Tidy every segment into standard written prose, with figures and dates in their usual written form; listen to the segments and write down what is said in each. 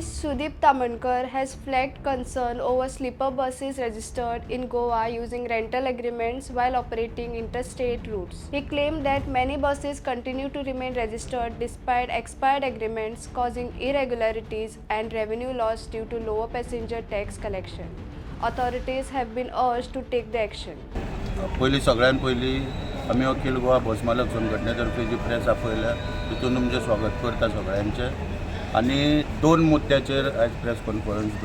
Sudeep Tamankar has flagged concern over sleeper buses registered in Goa using rental agreements while operating interstate routes. He claimed that many buses continue to remain registered despite expired agreements, causing irregularities and revenue loss due to lower passenger tax collection. Authorities have been urged to take the action. पयलीं सगळ्यान पयलीं आमी अखील गोवा बस मालक संघटने तर्फे जी press आपयल्या तितून तुमचें स्वागत करता सगळ्यांचें. आनी दोन मुद्द्याचेर आयज प्रेस कॉन्फरन्स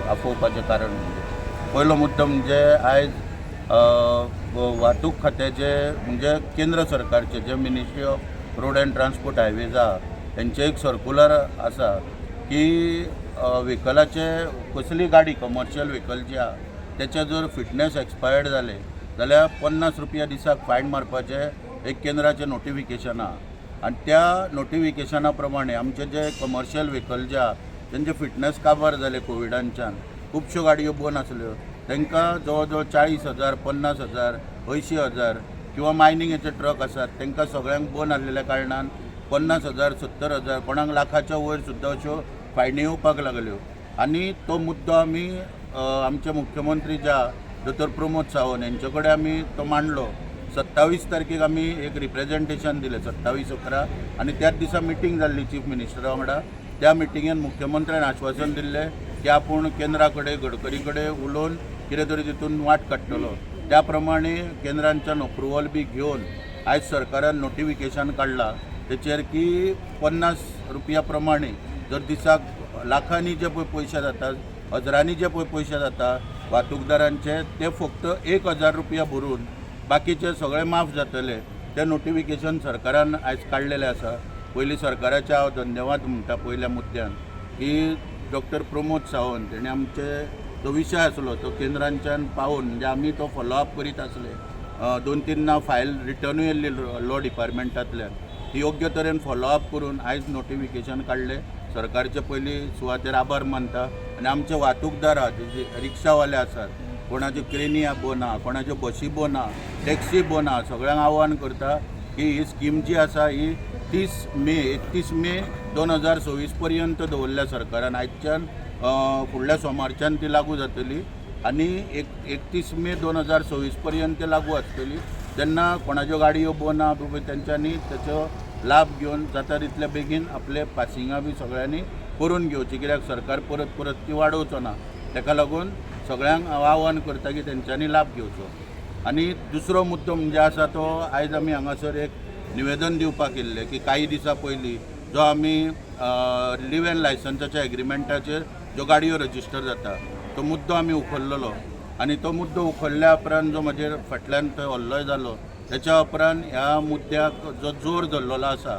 आफोवपाचें कारण म्हणजे पयलो मुद्दो म्हणजे आयज वाहतूक खात्याचे, म्हणजे केंद्र सरकारचे जे Ministry of Road and Transport, Highways आहा, तेंचें एक सर्कुलर आसा की व्हेकलाचे, कसली गाडी, कमर्शियल व्हेकल जी आहा, तेचे जर फिटनेस एक्सपायर्ड जालें जाल्यार 50 रुपया दिसाक फायन मारपाचें एक केंद्राचें नोटिफिकेशन आहा. आनी त्या नोटिफिकेशना प्रमाणे आमचे जे कमर्शियल व्हेकल जे आहा, तेंचे फिटनेस काबार जाले कोविडांच्यान, खुबश्यो गाडयो बंद आसल्यो, तांकां जवळ जवळ 40,000, 50,000, 80,000 किंवा मायनिंगेचे ट्रक आसात, तांकां सगळ्यांक बंद आसलेल्या कारणान 50,000, 70,000, कोणाक लाखाच्या वयर सुद्दां अश्यो फायनी येवपाक लागल्यो. आनी तो मुद्दो आमी आमचे मुख्यमंत्री ज्या दोतोर प्रमोद सावंत यांचे कडेन आमी तो मांडलो. 27 तारखेक आमी एक रिप्रेझेंटेशन दिलें, 27/11. आनी त्याच दिसा मिटींग जाल्ली चीफ मिनिस्टरा वांगडा. त्या मिटिंगेन मुख्यमंत्र्यान आश्वासन दिल्लें की आपूण केंद्रा कडेन, गडकरी कडेन उलोवन कितें तरी तितून वाट काडटलो. त्या प्रमाणे केंद्रांच्यान अप्रुवल बी घेवन आयज सरकारान नोटिफिकेशन काडलां तेचेर की 50 रुपया प्रमाणे जर दिसाक लाखांनी जे पळय पयशे जाता, हजरांनी जे पळय पयशे जाता वाहतूकदारांचे, ते फक्त 1000 रुपया भरून बाकीचे सगळे माफ जातले. ते नोटिफिकेशन सरकारान आयज काडलेलें आसा. पयलीं सरकाराचे हांव धन्यवाद म्हणटा पयल्या मुद्द्यान की डॉक्टर प्रमोद सावंत हेणे आमचे जो विशय आसलो तो केंद्रांच्यान पावोवन, म्हणजे आमी तो फॉलोअप करीत आसले, दोन तीन फायल रिटर्नूय येयल्ली लॉ डिपार्टमेंटांतल्यान, ती योग्य तरेन फॉलोअप करून आयज नोटिफिकेशन काडलें. सरकारचे पयली सुवातेर आभार मानता. आनी आमचे वाहतूकदार आहात, जे रिक्षावाले आसात, कोणाच्यो क्रेनी बंद आहा, कोणाच्यो बशी बंद आहा, टॅक्सी बंद आहा, सगळ्यांक आव्हान करता की ही स्कीम जी आसा ही 30 मे, 31 मे 2026 पर्यंत दवरल्या सरकारान. आयच्यान, फुडल्या सोमारच्यान ती लागू जातली आनी 31 मे 2026 पर्यंत ती लागू आसतली. तेन्ना कोणाच्यो गाडयो बंद आहा, तेंच्यांनी तेचो लाभ घेवन जाता तितले बेगीन आपले पासिंगां बी सगळ्यांनी करून घेवची, कित्याक सरकार परत परत ती वाडोवचो ना. तेका लागून सगळ्यांक हांव आव्हान करता की तेंच्यांनी लाभ घेवचो. आनी दुसरो मुद्दो म्हणजे आसा तो आयज आमी हांगासर एक निवेदन दिवपाक येयल्ले की काही दिसां पयलीं जो आमी लिव्ह एंड लायसन्साच्या एग्रीमेंटाचेर ज्यो गाडयो रजिस्टर जाता, तो मुद्दो आमी उखल्लेलो. आनी तो मुद्दो उखल्ल्या उपरांत जो म्हजेर फाटल्यान थंय हल्लोय जालो, तेच्या उपरांत ह्या मुद्द्याक जो जोर धरलेलो आसा,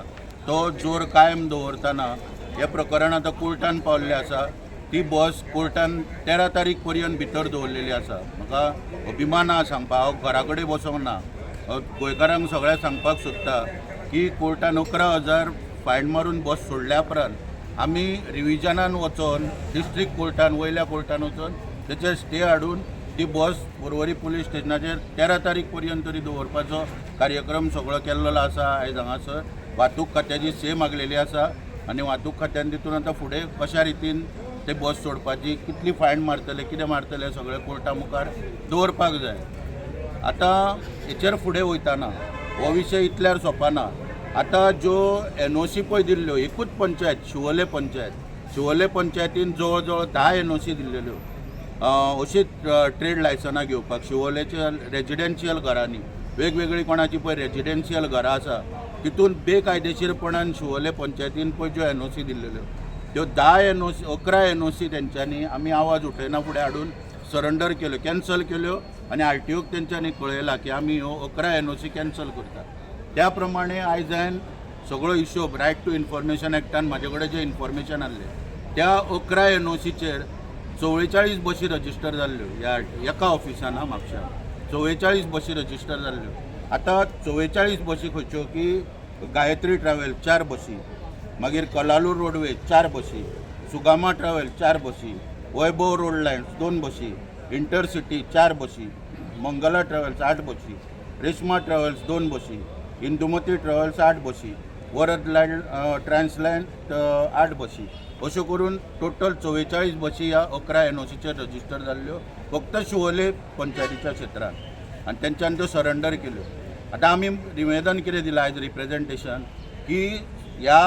तो जोर कायम दवरतना हें प्रकरण आतां कोर्टान पावल्लें आसा. ती बस कोर्टान 13 तारीख पर्यंत भितर दवरलेली आसा. म्हाका अभिमान आहा सांगपाक, हांव घरा कडेन बसोंक ना, गोंयकारांक सगळ्यांक सांगपाक सोदता की कोर्टान 11,000 फायन मारून बस सोडल्या उपरांत आमी रिविजनान वचोन डिस्ट्रिक्ट कोर्टान, वयल्या कोर्टान वचोन तेचेर स्टे हाडून ती बस पर्वरी पुलीस स्टेशनाचेर 13 तारीख पर्यंत तरी दवरपाचो कार्यक्रम सगळो केल्लो आसा. आयज हांगासर वाहतूक खात्याची स्टे मागलेली आसा आनी वाहतूक खात्यान तितून आतां फुडें कशा रितीन ते बस सोडपाची, कितली फायन मारतले, कितें मारतले, सगळें कोर्टा मुखार दवरपाक जाय. आतां हेचेर फुडें वयताना हो विशय इतल्यार सोंपना. आतां ज्यो एनओसी पळय दिल्ल्यो, एकूच पंचायत, शिवोले पंचायत, शिवोले पंचायतीन जवळ जवळ 10 एनओसी दिल्लेल्यो अशीच ट्रेड लायसनां घेवपाक. शिवोलेच्या रेजिडेन्शियल घरांनी वेगवेगळी कोणाची पळय रेजिडेन्शियल घरां आसा, तितून बेकायदेशीरपणान शिवोले पंचायतीन पळय ज्यो एनओसी दिल्लेल्यो, त्यो 10 एनओसी, 11 एनओसी तेंच्यांनी आमी आवाज उठयना फुडें हाडून सरंडर केल्यो, कॅन्सल केल्यो. आनी आरटीओक तेंच्यांनी कळयलां की आमी ह्यो 11 एनओसी कॅन्सल करता. त्या प्रमाणे आयज हांवें सगळो हिशोब रायट टू इन्फॉर्मेशन एक्टान म्हाजे कडेन जें इन्फॉर्मेशन आहलें, त्या 11 एनओसीचेर 44 बशी रजिस्टर जाल्ल्यो. ह्या एका ऑफिसान, हा, म्हापश्या 44 बशी रजिस्टर जाल्ल्यो. आतां 44 बशी खंयच्यो की गायत्री ट्रॅव्हल चार बशी, मागीर कलालूर रोडवेज चार बशी, सुगामा ट्रॅव्हल चार बशी, वैभव रोड लायन्स दोन बशी, इंटरसिटी चार बशी, मंगला ट्रॅव्हल्स आठ बशी, रेश्मा ट्रॅव्हल्स दोन बशी, इंदुमती ट्रॅव्हल्स आठ बशी, वरद लँड ट्रान्सलँड आठ बशी, अश्यो करून टोटल 44 बशी ह्या 11 एनओसीचेर रजिस्टर जाल्ल्यो फक्त शिवोले पंचायतीच्या क्षेत्रांत आनी तेंच्यान त्यो सरंडर केल्यो. आतां आमी निवेदन कितें दिलां आयज रिप्रेजेंटेशन की ह्या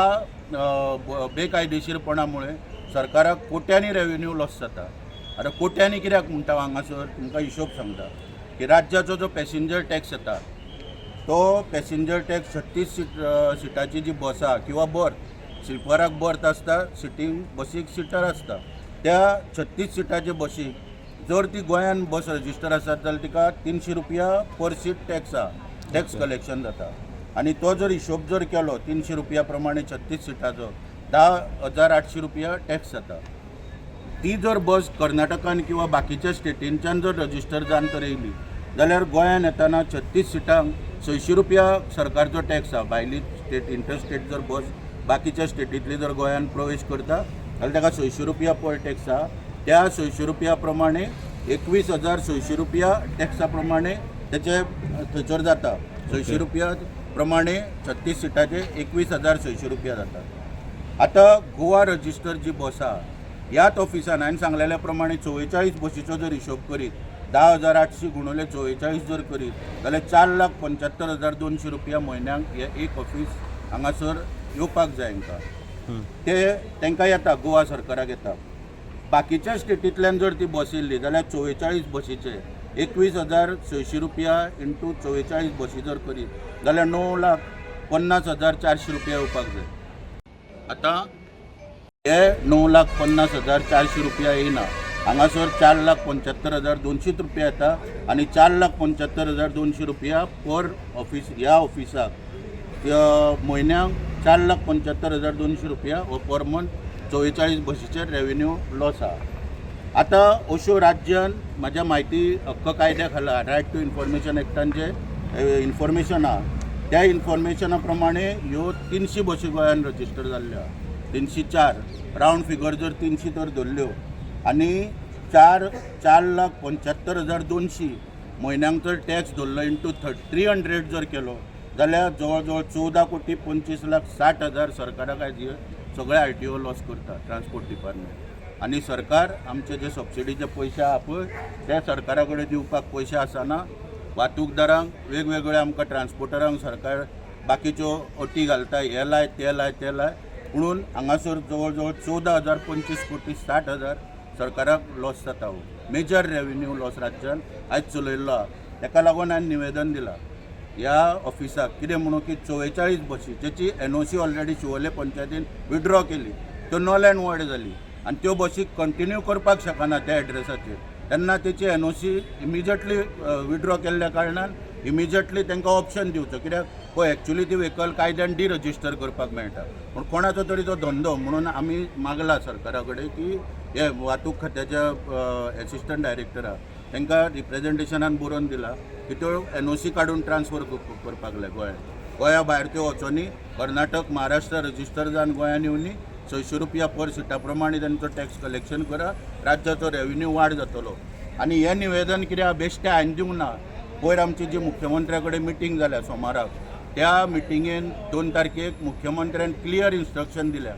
बेकायदेशीरपणा मुळे सरकाराक कोट्यांनी रेवेन्यू लॉस जाता. आतां कोट्यांनी कित्याक म्हणटा, हांगासर तुमकां हिशोब सांगता की राज्याचो जो पॅसेंजर टॅक्स येता तो पॅसेंजर टॅक्स 36 सिटाची जी बस आहा किंवा बर्थ, स्लिपराक बर्थ आसता, सिटींग बसीक सिटर आसता, त्या 36 सिटाचे बसीक जर ती गोंयान बस रजिस्टर आसात जाल्यार तिका 300 रुपया पर सीट टॅक्स आहा, टॅक्स कलेक्शन जाता. आनी तो जर हिशोब जर केलो 300 रुपया प्रमाणे 36 सिटाचो 10,800 रुपया टॅक्स जाता. ती जर बस कर्नाटकान किंवा बाकीच्या स्टेटींच्यान जर रजिस्टर जावन तर येयली जाल्यार गोंयान येताना 36 सिटांक 600 रुपया सरकारचो टॅक्स आहा. भायली स्टेट, इंटरस्टेट जर बस बाकीच्या स्टेटींतली जर गोंयान प्रवेश करता जाल्यार ताका 600 रुपया पर टॅक्स आहा. त्या 600 रुपया प्रमाणे 21,600 रुपया टॅक्सा प्रमाणे तेचे थंयसर जाता. 600 रुपया प्रमाणे 36 सिटाचे 21,600 रुपया जाता. आतां गोवा रजिस्टर जी बस आहा ह्याच ऑफिसान हांवें सांगलेल्या प्रमाणे 44 बशीचो जर हिशोब करीत 10,800 गुणुले 44 जर करीत जाल्यार 4,75,200 रुपया म्हयन्याक हे एक ऑफीस हांगासर येवपाक जाय हांकां. ते तांकां येता, गोवा सरकाराक येता. बाकीच्या स्टेटींतल्यान जर ती बस येयल्ली जाल्यार 44 बशीचे 21,600 रुपया इंटू 44 बशी जर करीत जाल्यार 9,50,400 रुपया येवपाक जाय. आतां हे 9,50,400 रुपया येयना, हांगासर 4,75,200 रुपया येता आनी 4,75,200 रुपया पर ऑफीस ह्या ऑफिसाक म्हयन्याक 4,75,200 रुपया हो पर मंथ 44 बशीचेर रेवेन्यू लॉस आहा. आतां अश्यो राज्यान म्हाज्या म्हायती हक्क कायद्या खाला रायट टू इन्फॉर्मेशन एक्टान जे इन्फॉर्मेशन आहा त्या इन्फॉर्मेशना प्रमाणे ह्यो 300 बशी गोंयान रजिस्टर जाल्ल्यो आहा. 304, रावंड फिगर जर 300 तर धरल्यो आनी चार 4,75,200 म्हयन्यांक जर टॅक्स धरलो इंटू 300 जर केलो जाल्यार जवळ जवळ 14 कोटी 25 लाख 60 हजार सरकाराक आयज हे सगळे आरटीओ लॉस करता ट्रान्सपोर्ट डिपार्टमेंट. आनी सरकार आमचे जे सबसिडीचे पयशे आहा पळय ते सरकारा कडेन दिवपाक पयशे आसना. वाहतूकदारांक वेगवेगळ्या आमकां ट्रान्सपोर्टरांक सरकार बाकीच्यो अटी घालता, हे लाय ते लाय ते लाय म्हणून हांगासर जवळ जवळ 14,025 कोटी 60 हजार सरकाराक लॉस जाता. हो मेजर रेवेन्यू लॉस राज्यान आयज चलयल्लो आहा. तेका लागून हांवें निवेदन दिलां ह्या ऑफिसाक कितें म्हणून की 44 बसी जेची एनओसी ऑलरेडी शिवोले पंचायतीन विड्रॉ केली, त्यो नल अँड वॉयड जाली आनी त्यो बसी कंटिन्यू करपाक शकना त्या एड्रेसाचेर, तेन्ना तेची एनओसी इमिजिएटली विड्रॉ केल्ल्या कारणान इमिजिएटली तांकां ऑप्शन दिवचो. कित्याक पळय एक्चुली ती व्हेकल कायद्यान डिरजिस्टर करपाक मेळटा, पूण कोणाचो तरी तो धंदो म्हणून आमी मागला सरकारा कडेन की हे वाहतूक खात्याच्या एसिस्टंट डायरेक्टराक तांकां रिप्रेजेंटेशनान बरोवन दिलां की त्यो एनओसी काडून ट्रान्सफर करपाक जाय गोंयांत. गोंया भायर त्यो वचोनी, कर्नाटक महाराष्ट्र रजिस्टर जावन गोंयान येवनी, 600 रुपया पर सिटा प्रमाणे तांचो टॅक्स कलेक्शन करा, राज्याचो रेवेन्यू वाड जातलो. आनी हें निवेदन कितें आहा बेश्टें हांवें दिवंक ना. पयर आमची जी मुख्यमंत्र्या कडेन मिटींग जाल्या सोमाराक, त्या मिटिंगेन 2 तारखेक मुख्यमंत्र्यान क्लियर इन्स्ट्रक्शन दिल्या.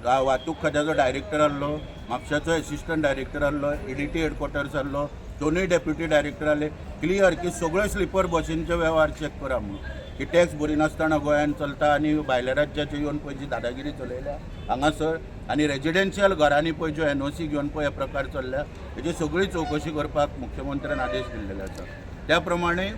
वाहतूक खात्याचो डायरेक्टर आहलो, म्हापशाचो एसिस्टंट डायरेक्टर आहलो, ईडीटी हेडक्वॉर्टर्स आहलो, दोनूय डेप्युटी डायरेक्टर आहले, क्लियर की सगळ्यो स्लिपर बशींचे वेव्हार चॅक करा म्हणून की टॅक्स भरिनासतना गोंयान चलता आनी भायल्या राज्याचे येवन पळय जी दादागिरी चलयल्या हांगासर आनी रेजिडेन्शियल घरांनी पळय ज्यो एनओसी घेवन पळय हे प्रकार चल्ल्या, हेची सगळी चवकशी करपाक मुख्यमंत्र्यान आदेश दिल्लेले आसा. त्या प्रमाणे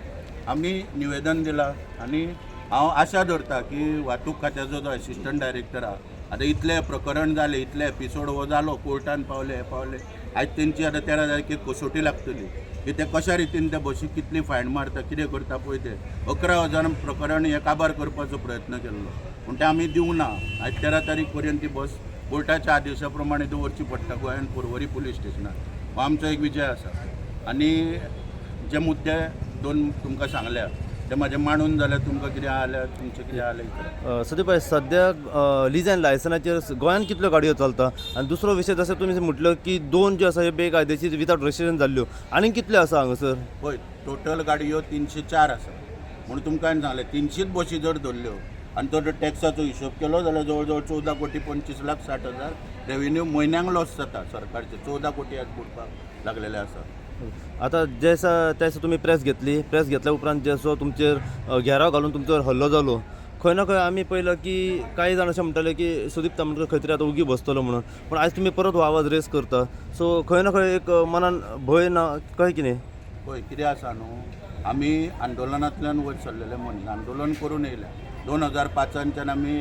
आमी निवेदन दिलां आनी हांव आशा धरता की वाहतूक खात्याचो जो एसिस्टंट डायरेक्टर आहा, आतां इतलें प्रकरण जालें, इतले एपिसोड हो जालो, कोर्टान पावले, हे पावले, आयज तेंची आतां 13 तारखेक कसोटी लागतली की ते कशा रितीन त्या बशीक कितली फायन मारता, कितें करता पळय. ते 11,000 प्रकरण हें काबार करपाचो प्रयत्न केल्लो, पूण तें आमी दिवंक ना. आयज 13 तारीख पर्यंत ती बस कोर्टाच्या आदेशा प्रमाणे दवरची पडटा गोंयान पर्वरी पुलीस स्टेशनार. हो आमचो एक विजय आसा. आनी जे मुद्दे दोन तुमकां सांगल्या ते म्हाजे मांडून जाल्यार तुमकां कितें आहा जाल्यार तुमचें कितें आहा जाल्यार विचारा. सदीप भाई, सद्या लीज अँड लायसनाचेर गोंयांत कितल्यो गाडयो चलता? आनी दुसरो विशय, जशें तुमी म्हटलं की दोन ज्यो आसा ह्यो बेकायदेशीर विदाउट रजिस्ट्रेशन जाल्ल्यो, आनी कितल्यो आसा हांगासर? पळय, टोटल गाडयो 304 आसा म्हणून तुमकां हांवें सांगलें. 300 बशी जर धरल्यो आनी तो टॅक्साचो हिशोब केलो जाल्यार जवळ जवळ 14 कोटी 25 लाख 60 हजार रेवेन्यू म्हयन्यांक लॉस जाता सरकारचे. 14 कोटी आज बुडपाक लागलेले आसा. आतां जे आसा त्या दिसा तुमी प्रेस घेतली. प्रेस घेतल्या उपरांत जे सो तुमचेर घेराव घालून तुमचेर हल्लो जालो. खंय ना खंय आमी पळयलो की कांय जाण अशें म्हणटाले की सुदीप तामणकर खंय तरी आतां उगी बसतलो म्हणून, पूण आयज तुमी परत हो आवाज रेस करता. सो खंय ना खंय एक मनान भंय ना कळ्ळें कितें? पळय, कितें आसा न्हू, आमी आंदोलनांतल्यान वयर सरलेले मनीस. आंदोलन करून येयल्या. 2005च्यान आमी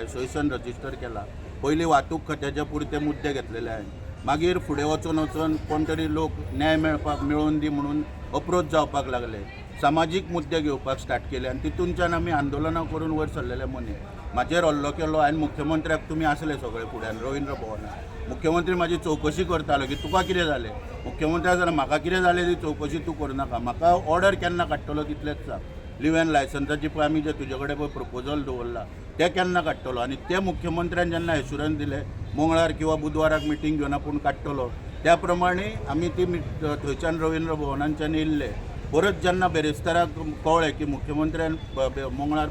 एसोसिएशन रजिस्टर केला. पयलीं वाहतूक खात्याच्या पुरते मुद्दे घेतलेले हांवें. मागीर फुडें वचून वचून कोण तरी लोक न्याय मेळपाक, मेळोवन दी म्हणून अप्रोच जावपाक लागले. सामाजीक मुद्दे घेवपाक स्टार्ट केले आनी तितूनच्यान आमी आंदोलनां करून वयर सरलेले मनीस. म्हाजेर हल्लो केलो आनी मुख्यमंत्र्याक, तुमी आसले सगळे फुड्यान रवींद्र भवनार, मुख्यमंत्री म्हाजी चवकशी करतालो की तुका कितें जालें. मुख्यमंत्र्याक जाल्यार म्हाका कितें जालें ती चवकशी तूं करनाका, म्हाका ऑर्डर केन्ना काडटलो तितलेंच सांग. लिव अँड लायसन्साची पळय आमी जे तुजे कडेन पळय प्रपोजल दवरला तें केन्ना काडटलो? आनी ते मुख्यमंत्र्यान जेन्ना एश्युरन्स दिलें मंगळार किंवा बुधवाराक मिटींग घेवन आपूण काडटलो, त्या प्रमाणे आमी ती थंयच्यान रवींद्र भवनांच्यान येयल्ले. परत जेन्ना बेरेस्ताराक कळ्ळें की मुख्यमंत्र्यान मंगळार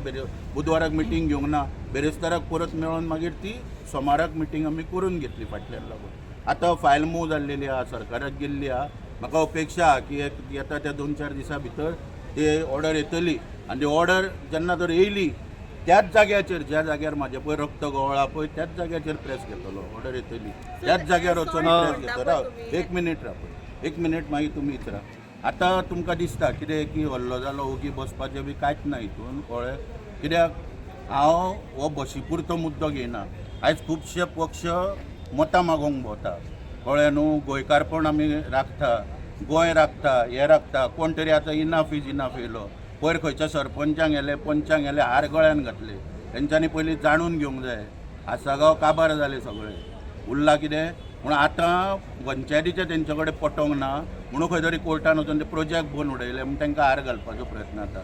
बुधवाराक मिटींग घेवंक ना, बेरेस्ताराक परत मेळोन मागीर ती सोमाराक मिटींग आमी करून घेतली. फाटल्यान लागून आतां फायल मूव जाल्लेली आहा, सरकाराक गेल्ली आहा. म्हाका अपेक्षा आहा की एक येता त्या 2-4 दिसां भितर ती ऑर्डर येतली आनी ती ऑर्डर जेन्ना तर येयली, त्याच जाग्याचेर, ज्या जाग्यार म्हाजें पळय रक्त गवळा पळय, त्याच जाग्याचेर प्रेस घेतलो. ऑर्डर येतली त्याच जाग्यार वचून प्रेस घेतलो. राव, एक मिनीट, राव पळय, एक मिनीट, मागीर तुमी विचारा. आतां तुमकां दिसता कितें की हल्लो जालो, ओगी बसपाचें बी कांयच ना हितून, कळ्ळें? कित्याक हांव हो बशी पुरतो मुद्दो घेयना. आयज खुबशे पक्ष मतां मागोवंक भोंवता, कळ्ळें न्हू? गोंयकारपण आमी राखता, गोंय राखता, हें राखता. कोण तरी आतां इनाफ is enough येयलो. पयर खंयच्या सरपंचांक गेले, पंचांक गेले, हार गळ्यान घातले. तेंच्यांनी पयलीं जाणून घेवंक जाय. आसागांव काबार जाले सगळे, उरला कितें? पूण आतां पंचायतीचें तेंचे कडेन पटोवंक ना म्हणून खंय तरी कोर्टान वचून ते प्रोजेक्ट बंद उडयले म्हूण तांकां हार घालपाचो प्रयत्न जाता.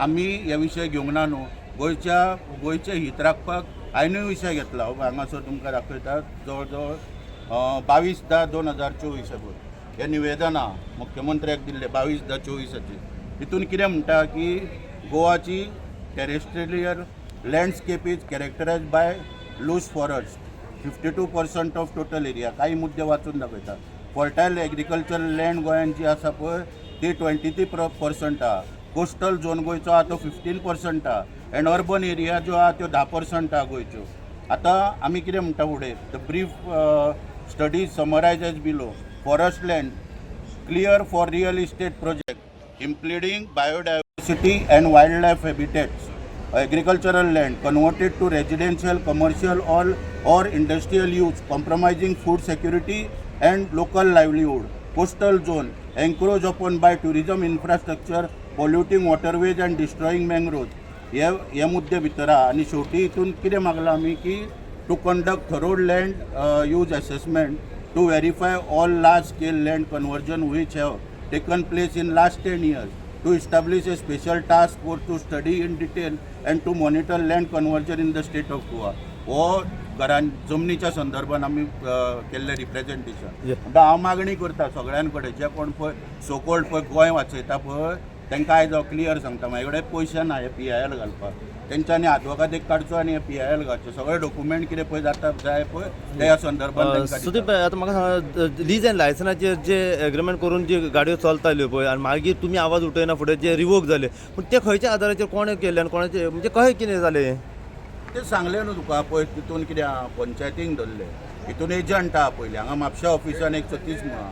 आमी हे विशय घेवंक ना न्हू. गोंयचें हीत राखपाक हांवेनूय विशय घेतला. हो पळय, हांगासर तुमकां दाखयता. जवळ जवळ 22/10/2024 पळय हे निवेदन आहा मुख्यमंत्र्याक दिल्लें 22/10/24चेर. हितून कितें म्हणटा की गोवाची terrestrial landscape is characterized by lush forest, 52% of total area. काही मुद्दे वाचून दाखयता. फर्टायल एग्रीकल्चर लँड गोंयान जी आसा पळय ती 23% आहा. कोस्टल झोन गोंयचो आहा तो 15% आहा एंड अर्बन एरिया ज्यो आहा त्यो 10% आहा गोंयच्यो. आतां आमी कितें म्हणटा फुडें, the brief study summarize as below: forest land clear for real estate project impeding biodiversity and wildlife habitats, agricultural land converted to residential, commercial or industrial use, compromising food security and local livelihood, coastal zone encroached upon by tourism infrastructure, polluting waterways and destroying mangroves. हे हे मुद्दे भितर आहा. आनी शेवटी हितून कितें मागलां आमी की to conduct thorough land use assessment to verify all large scale land conversion which have taken place in last 10 years, to establish a special task force to study in detail and to monitor land conversion in the state of Goa. हो घरान जमनीच्या संदर्भात आमी केल्लें representation. म्हणटा हांव मागणी करता सगळ्यां कडेन, जे कोण पळय सोकोल्ड पळय गोंय वाचयता पळय, तांकां आयज हांव क्लियर सांगता, म्हाजे कडेन पयशे ना हे पीआयएल घालपाक. तेंच्यांनी आदवोगाद एक काडचो आनी हे पीआयएल घालचो. सगळे डॉक्युमेंट कितें पळय जाता जाय पळय ते ह्या संदर्भात तांकां दिता. सुदीप, आतां म्हाका सांगा, लीज अँड लायसनाचेर जे एग्रीमेंट करून जे गाडयो चलताल्यो पळय आनी मागीर तुमी आवाज उठयना फुडें जे रिवोक जाले, पूण ते खंयच्या आदाराचेर कोणें केले आनी कोणाचे म्हणजे कशें कितें जालें? ते सांगलें न्हू तुका पळय, तितून कितें आहा, पंचायतींक धरले. हितून एजंट आहा पयलीं. हांगा म्हापशा ऑफिसान एक सतीश म्हणून आहा,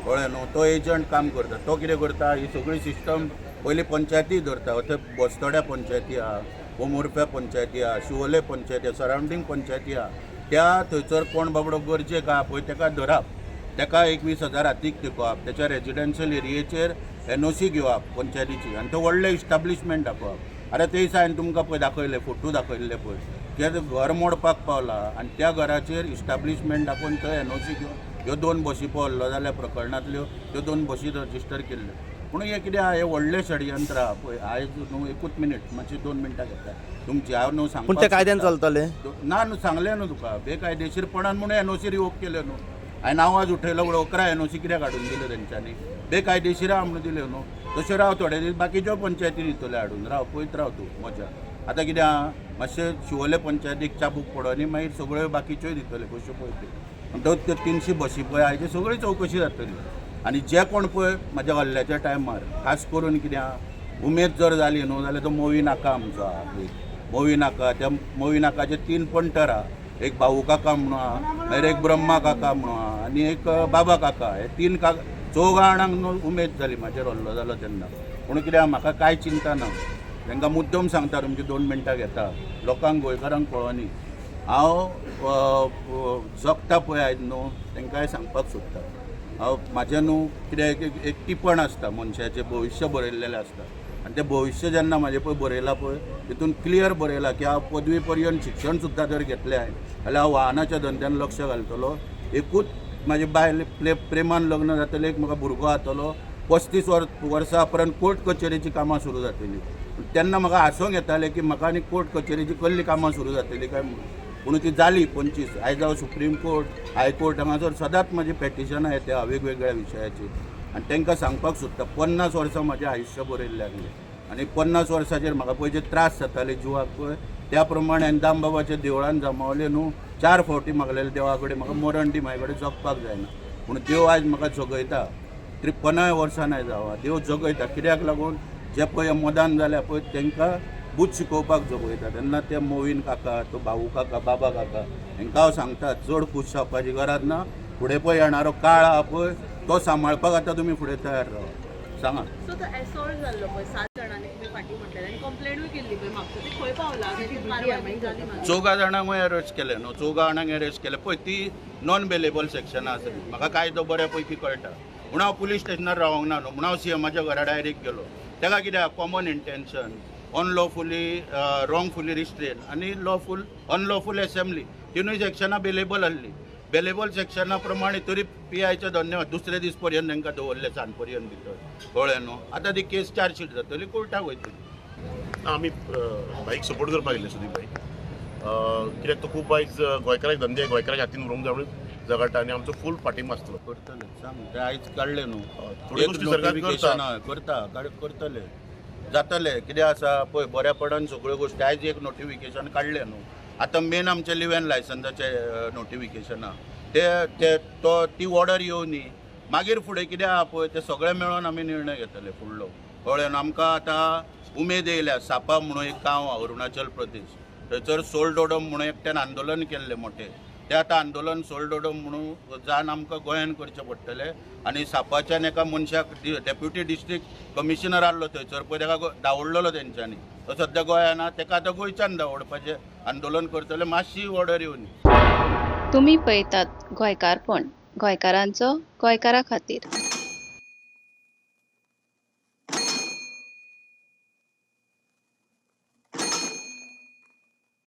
कळ्ळें न्हू? तो एजंट काम करता. तो कितें करता, ही सगळी सिस्टम पयलीं पंचायती धरता. थंय बस्तोड्या पंचायती आहा, पोमुर्प्या पंचायती आहा, शिवोले पंचायती आहा, सरावंडींग पंचायती आहा. त्या थंयसर कोण बाबडो गरजेक आहा पळय तेका धरप, तेका एक 20,000 हातीक तेकोवप, तेच्या रेजिडेन्शियल एरियेचेर एनओसी घेवप पंचायतीची आनी तो व्हडलें इस्टाब्लिशमेंट दाखोवप. आरे, ते दिसा हांवें तुमकां पळय दाखयले, फोटो दाखयल्ले पळय, ते घर मोडपाक पावला आनी त्या घराचेर इस्टाब्लिशमेंट दाखोवन थंय एनओसी घेवन ह्यो दोन बशी पळय हल्लो जाल्या प्रकरणांतल्यो त्यो दोन बशी रजिस्टर केल्ल्यो. पूण हें कितें आहा, हें व्हडलें षडयंत्र आहा पळय. आयज न्हू, एकूच मिनीट, मातशी 2 मिनटां घेता तुमची. हांव न्हू सांगपाक पूण ते कायद्यान सोदता. चलताले? ना न्हू, सांगलें न्हू तुका, बेकायदेशीरपणान म्हणून एनओसी रिवोक केल्यो न्हू. हांवें आवाज उठयलो म्हणून 11 एनओसी कित्याक हाडून दिल्यो तेंच्यांनी? बेकायदेशीर आहा म्हणून दिल्यो न्हू. तशें राव, थोडे दीस बाकीच्यो पंचायती दितले हाडून. राव, पळयत राव तूं मजा. आतां कितें आहा, मातशें शिवोले पंचायतीक चाबूक पडोनी मागीर सगळ्यो बाकीच्योय दितले कश्यो पळय त्यो. म्हणटकूच त्यो 300 बशी पळय हाजी सगळी चवकशी जातली. आनी जे कोण पळय म्हाज्या हल्ल्याच्या टायमार खास करून कितें आहा, उमेद जर जाली न्हू जाल्यार तो मोवी नाका आमचो आहा, एक मोवी नाका. त्या मोवी नाकाचे 3 पंटर आहा, एक भाऊ काका म्हणून आहा, मागीर एक ब्रह्मा काका म्हणून आहा आनी एक बाबा काका. हे 3 काका चौगा जाणांक न्हू उमेद जाली म्हाजेर हल्लो जालो तेन्ना. पूण कितें आहा, म्हाका कांय चिंता ना. तांकां मुद्दम सांगता तुमची 2 मिनटां घेता, लोकांक गोंयकारांक कळोनी हांव जगता पळय आयज न्हू तांकांय सांगपाक सोदता. हांव म्हाजें न्हू कितें एक टिपण आसता मनशाचें भविश्य बरयल्लेलें आसता आनी तें भविश्य जेन्ना म्हाजें पळय बरयलां पळय तितून क्लियर बरयलां की हांव पदवी पर्यंत शिक्षण सुद्दां जर घेतलें हांवें जाल्यार हांव वाहनाच्या धंद्यान लक्ष घालतलो. एकूच म्हाजी बायल प्रेमान लग्न जातलें, एक म्हाका भुरगो जातलो. 35 वर्सां उपरांत कोर्ट कचेरीचीं कामां सुरू जातलीं. तेन्ना म्हाका हांसोंक येतालें की म्हाका आनी कोर्ट कचेरीची कसली कामां सुरू जातलीं काय म्हणून. पूण ती जाली 25. आयज हांव सुप्रीम कोर्ट, हायकोर्ट हांगासर सदांच म्हाजी पेटिशनां येता वेगवेगळ्या विशयाचेर आनी तांकां सांगपाक सोदता 50 वर्सां म्हाजें आयुश्य बरयल्लें आसलें आनी 50 वर्साचेर म्हाका पळय जे त्रास जाताले जिवाक पळय त्या प्रमाणे हांवें दामबाबाच्या देवळान जमावले न्हू 4 फावटी मागलेले देवा कडेन म्हाका मरण दी, म्हाजे कडेन जगपाक जायना. पूण देव आयज म्हाका जगयता. 53 वर्सां आयज हांव देव जगयता. कित्याक लागून जे पळय मदान जाल्या पळय तांकां बूद शिकोवपाक जगयता. तेन्ना ते मोवीन काका, तो भाऊ काका, बाबा काका हांकां हांव सांगता चड खूश जावपाची गरज ना. फुडें पळय येणारो काळ आहा पळय तो सांबाळपाक आतां तुमी फुडें तयार रावा. सांगा. सो तो असॉल्ट जाल्लो पळय 7 जाणांनी तुमी फाटीं म्हटलेलें आनी कंप्लेनूय केल्ली पळय म्हापसा, ती खंय पावला? कारवाय बीन जाली मागीर? 4 जाणांकूय अरेस्ट केले न्हू, 4 जाणांक अरेस्ट केले पळय. ती नॉन बेलेबल सेक्शनां आसा. म्हाका कायदो बऱ्या पैकी कळटा म्हणून हांव पुलीस स्टेशनार रावंक ना न्हू, म्हणून हांव सीएमाच्या घरा डायरेक्ट गेलो. ताका कितें common intention, unlawfully wrongfully restrain आनी लॉफूल अनलॉफूल एसेंब्ली, तिनूय सेक्शनां बेलेबल आहली. बेलेबल सेक्शना प्रमाणे तरी पी आयचे धन्यवाद दुसरे दीस पर्यंत तांकां दवरले सांज पर्यंत भितर. कळ्ळें न्हू? आतां ती केस चार्जशीट जातली, कोर्टाक वयतली. आमी बाईक सपोर्ट करपाक गेल्ले सुदीप भाई, कित्याक तो खूब आयज गोंयकाराक धंदे गोंयकाराच्या हातीन व्हरूंक जाय म्हणून झगडटा आनी आमचो फूल पाठिंबो आसतलो. करतले सांग ते आयज काडले न्हू थोड्यो गोश्टी सरकार करता. करता, करतले, जातले. कितें आसा पळय बऱ्यापणान सगळ्यो गोश्टी. आयज एक नोटिफिकेशन काडलें न्हू. आतां मेन आमचें लिव्ह एन लायसन्साचें नोटिफिकेशन आहा ते तो ती ऑर्डर येवनी मागीर फुडें कितें आहा पळय ते सगळें मेळोन आमी निर्णय घेतले फुडलो. कळ्ळें न्हू? आमकां आतां उमेद येयल्या. सापा म्हणून एक गांव आहा अरुणाचल प्रदेश, थंयसर सोलडोडम म्हणून एकट्यान आंदोलन केल्लें मोटें. तें आतां आंदोलन सोलडोडम म्हणून जावन आमकां गोंयान करचें पडटलें. आनी सापाच्यान एका मनशाक डेप्युटी डिस्ट्रिक्ट कमिशनर आहलो थंयसर पळय, ताका धांवडलेलो तेंच्यांनी. तो सद्या गोंयान आहा, ताका आतां गोंयच्यान धांवडपाचें आंदोलन करतले. मातशी ऑर्डर येवनी. तुमी पळयतात गोंयकारपण, गोंयकारांचो गोंयकारा खातीर.